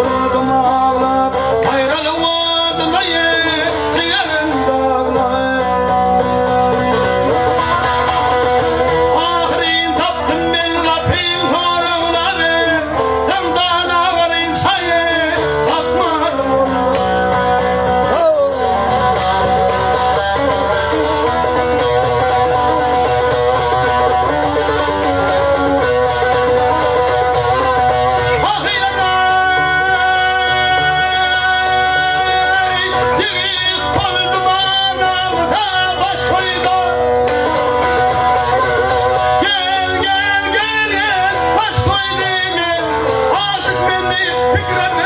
Oturdym aglap, aýralyk oduny jigerim daglap. Ahyryn tapdym men gapyň soraglary, Daňdan agaryň çaýy tapmadym onda. Ahyr-aý, ýigit boldum anamyza baş goýda. Gel, gel, gel, baş goýdy men, aşyk men diýip pikir etme.